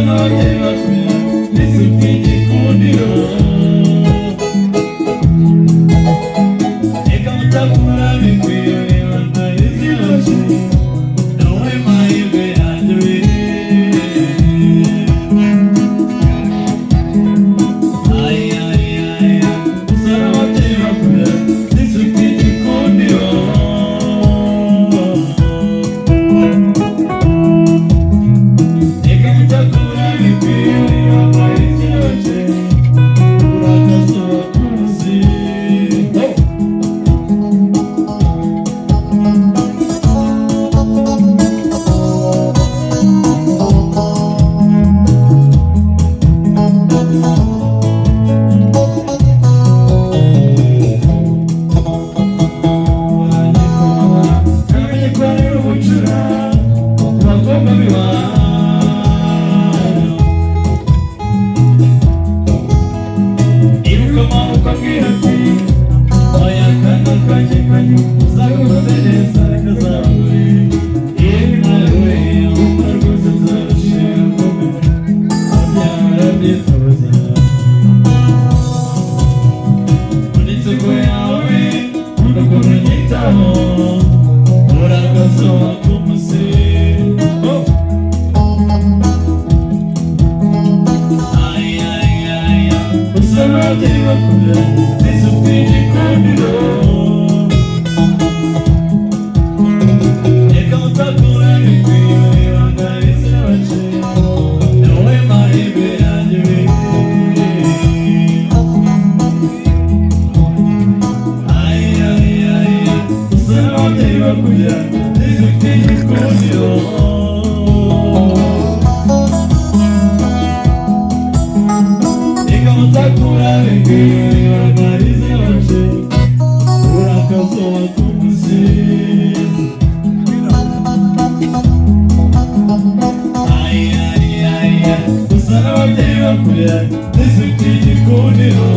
n'ababyeyi bakubwira n'isuku igikundiro. Reka mutakura bikwiye ibanga rizibaje, nawe mahirwe yanjye we. Ay, ay, ay, gusa n'ababyeyi bakubwira n'isuku igikundiro. Reka mutakura bikwiye ibanga rizibaje, urakazuba k'umuzi. Oh! Namenye ko ari ubucura ku bakobwa b'iwanyu. Ibuka amaboko ambwira ati oya kana kanjye kanyu uzaguze neza kazagure. Yewe nawe humura rwose nzarushinga komera abyawe barabyifuza. Inseko yawe nkunda ukuntu unyitaho, urakazuba k'umusi. Oh! Ay, ay, ay, gusa n'ababyeyi bakubwira n'isuku y'igikundiro. Reka mutakura bikwiye ibanga rizibaje, nawe mahirwe yanjye we. Ay, ay, ay, gusa n'ababyeyi bakubwira n'isuku y'igikundiro. Reka mutakura bikwiye ibanga rizibaje, urakazuba k'umusizi. Ay, ay, ay, ay, gusa n'ababyeyi bakubwira n'isuku y'igikundiro.